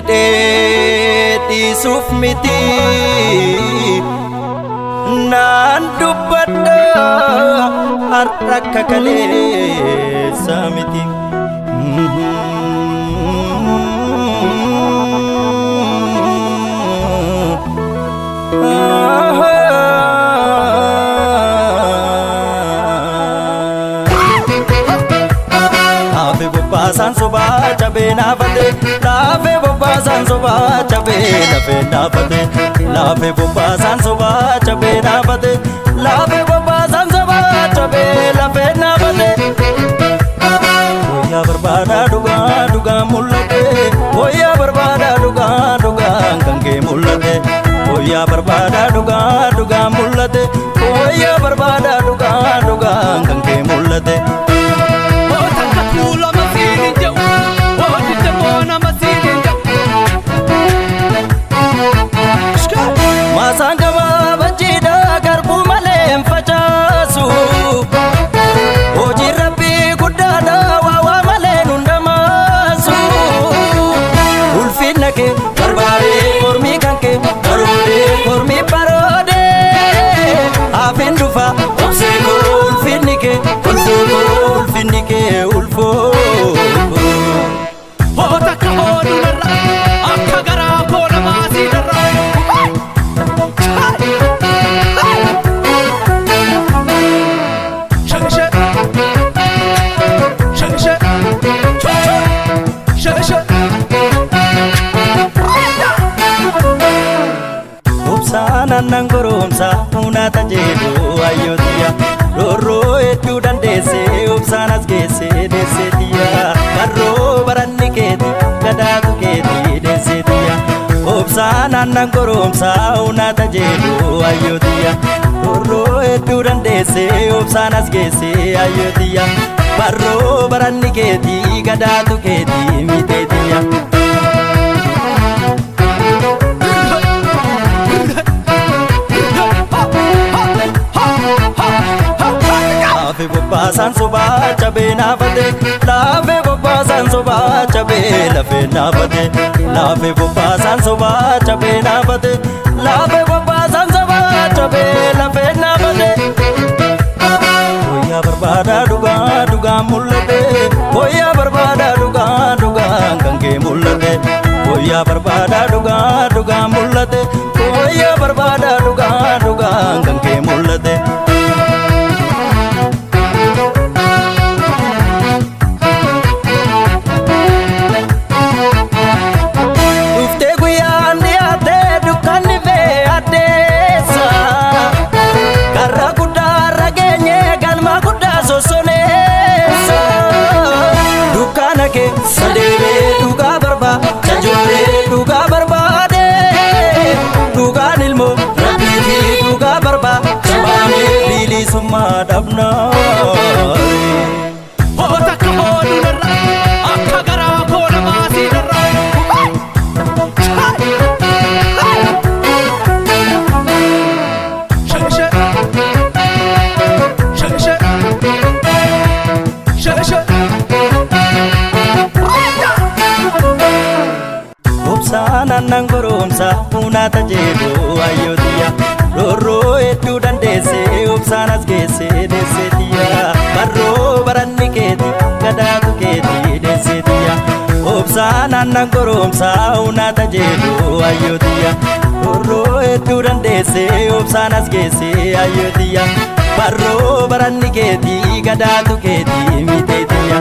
Jedhee dhiisuuf miti naan dubbadha har'a akka kaleessa miti. Laafe bobbaasaan sobaa cabee naafate, laafe bobbaasaan sobaa cabee lafee naafate, laafe bobbaasaan sobaa cabee naafate, laafe bobbaasaan sobaa cabee lafee naafate. Wayyaa barbaadaa dhugaa dhugaa mul'ate, wayyaa barbaadaa dhugaa dhugaa kan kee mul'ate, wayyaa barbaadaa dhugaa dhugaa mul'ate, wayyaa barbaadaa dhugaa dhugaa kan kee mul'ate. Takka tuulama siin hin jedhu, hojii boona siin hin jedhu. Maasaan gabaabaa jiidhaa garbuu malee hin facaasu. Hojiin rabbii guddaadha waa waa malee nun dhamaasu. Ulfinna kee barbaadee mormii kan kee baroodee mormii baroodee hafin dhufa obsee koo ulfinni kee ulfoo koo ulfinni kee ulfoo koo. Hoo takka hooduu narra akka garaa koo namaa sii darra. Shake shake shake shake shake. Obsaan aannan goromsa hunaata jedhu ayyootiya, roorroo hedduu dandeesse obsaan as geesse deesseetiya, barroo baranni keeti gadaatu keeti deesseetiya. Obsaan aannan goromsa hunaata jedhu ayyootiya, roorroo hedduu dandeesse obsaan as geesse ayyootiya, barroo baranni keeti gadaatu keeti miteetiya. Laafe bobbaasaan sobaa cabee naafate, laafe bobbaasaan sobaa cabee lafee naafate, laafe bobbaasaan sobaa cabee naafate, laafe bobbaasaan sobaa cabee lafee naafate. Wayyaa barbaadaa dhugaa dhugaa mul'ate, wayyaa barbaadaa dhugaa dhugaa kan kee mul'ate, wayyaa barbaadaa dhugaa dhugaa mul'ate, wayyaa barbaadaa dhugaa dhugaa kan kee mul'ate. Dhuftee guyyaan dhiyaatee dukkanni fee addeessa. Karra guddaa irra geenye galma guddaa sossoneessa. Dukkana keessa deemee dhugaa barbaada ijoollee dhugaa barbaade. Dhugaan ilmoo rabbiifi dhugaa barbaada baanee bilisummaa dhabnaa. Hoo takka hooduu narra akka garaa koo namaa sii darra. Shake shake shake shake shake. Obsaan aannan goromsa hunaata jedhu ayyootiya, roorroo hedduu dandeesse obsaan as geesse deesseetiya, barroo baranni keeti gadaatu keeti deesseetiya. Obsaan aannan goromsa hunaata jedhu ayyootiya, roorroo hedduu dandeesse obsaan as geesse ayyootiya, barroo baranni keeti gadaatu keeti miteetiya.